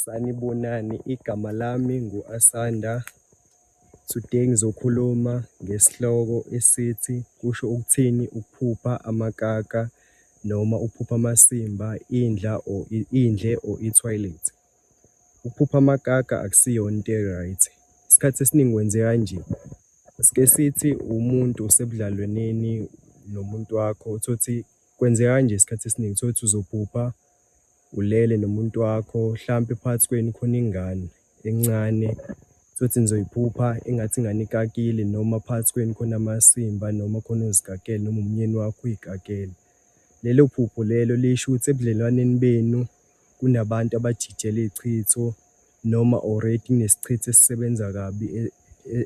Sanibonani, igama lami ngu-Asanda. Today, ngizokhuluma ngesihloko esithi, kusho ukuthini ukuphupha amakaka noma ukuphupha amasimba, indla or indle or ithoyilethi. Ukuphupha amakaka akusiyona into e-right. Isikhathi esiningi kwenzeka kanje, sike sithi umuntu usebudlelwaneni nomuntu wakho, utholukuthi kwenzeka kanje isikhathi esiningi, utholukuthi uzophupha ulele nomuntu wakho, hlampe phakathi kwenu khona ingane encane. Utholukuthi nizoyiphupha engathi ingane ikakile, noma phakathi kwenu khona amasimba, noma khona ozikakele, noma umyeni wakho uyikakele. Lelo phupho lelo lisho ukuthi ebudlelwaneni benu kunabantu abajijela iyichitho noma already kunesichitho esisebenza kabi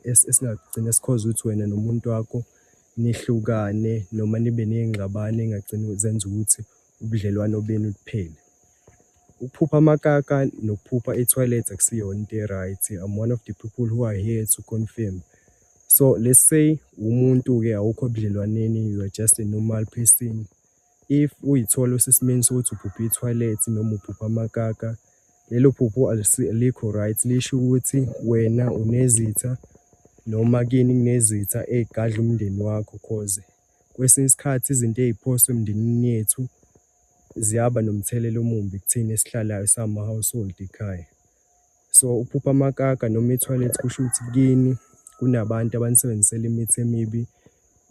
esingagcina sikhoza ukuthi wena nomuntu wakho nihlukane, noma nibe neyingxabano eyingagcina zenza ukuthi ubudlelwano benu buphele. Ukuphupha amakaka nokuphupha ithoyilethi akusiyona into e-right. I'm one of the people who are here to confirm. So, let's say umuntu-ke awukho ebudlelwaneni, you are just a normal person. If uyithola usesimeni sokuthi uphupha ithoyilethi noma uphupha amakaka, lelo phupho alikho right, lisho ukuthi wena unezitha noma kini kunezitha eyigadla umndeni wakho, cause kwesinye isikhathi izinto eyiphoswa emndenini yethu ziyaba nomthelela omumbi kuthina esihlalayo sama-household ekhaya. So, ukuphupha amakaka noma ithoyilethi kusho ukuthi kini kunabantu abanisebenzisela imithi emibi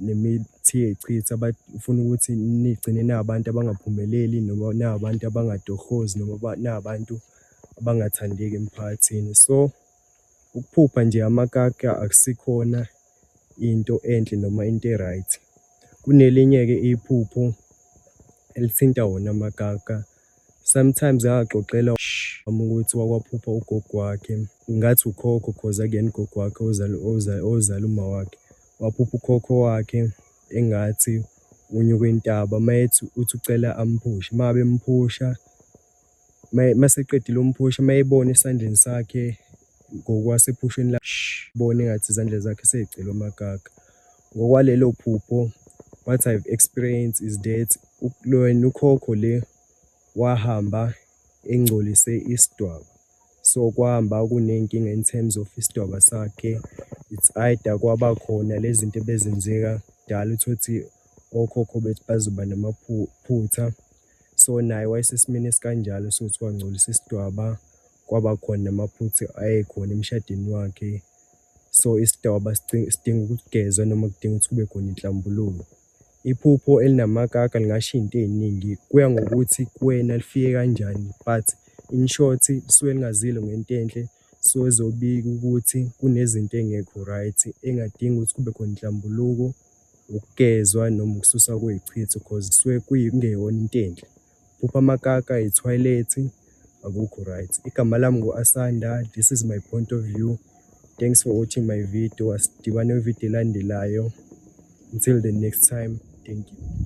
nemithi yeyichitho, abafuna ukuthi nigcine nabantu abangaphumeleli noma nabantu abangatohozi, noma nabantu abangathandeki emphakathini. So, ukuphupha nje amakaka akusikhona into enhle noma into e-right. Kunelinye-ke iphupho elithinta wona amakaka. Sometimes ngake ngaxoxelwa ukuthi wake waphupha ugogo wakhe, ngathi ukhokho cause akuyena ugogo wakhe ozala, ozala uma wakhe. Waphupha ukhokho wakhe engathi unyuka intaba, uma ethi uthi ucela amphushe, uma ngabe emphusha, uma eseqedile ukumphusha, uma ebona esandleni sakhe ngokwasephusheni bona engathi izandla zakhe seyigcwele amakaka. Ngokwalelo phupho, what I've experienced is that wena ukhokho le wahamba engcolise isidwaba. So, kwahamba kuneyinkinga in terms of isidwaba sakhe. It's either kwaba khona lezi zinto ebezenzeka kudala, utholukuthi okhokho bethu bazoba namaphutha. So, naye wayesesimeni esikanjalo sokuthi wangcolisa isidwaba, kwaba khona namaphutha ayekhona emshadweni wakhe. So, isidwaba sidinga ukugezwa noma kudinga ukuthi kube khona inhlambuluko. Iphupho elinamakaka lingasho iyinto eyiningi, kuya ngokuthi kuwena lifike kanjani, but in short, lisuke lingazile ngento enhle, lisuke lizobika ukuthi kunezinto eyingekho right, eyingadinga ukuthi kube khona inhlambuluko, ukugezwa noma ukususwa kweyichitho cause kusuke kungeyona into enhle. Ukuphupha amakaka, ithoyilethi, akukho right. Igama lami ngu-Asanda, this is my point of view. Thanks for watching my video. Asidibane kwividiyo elandelayo. Until the next time, thank you.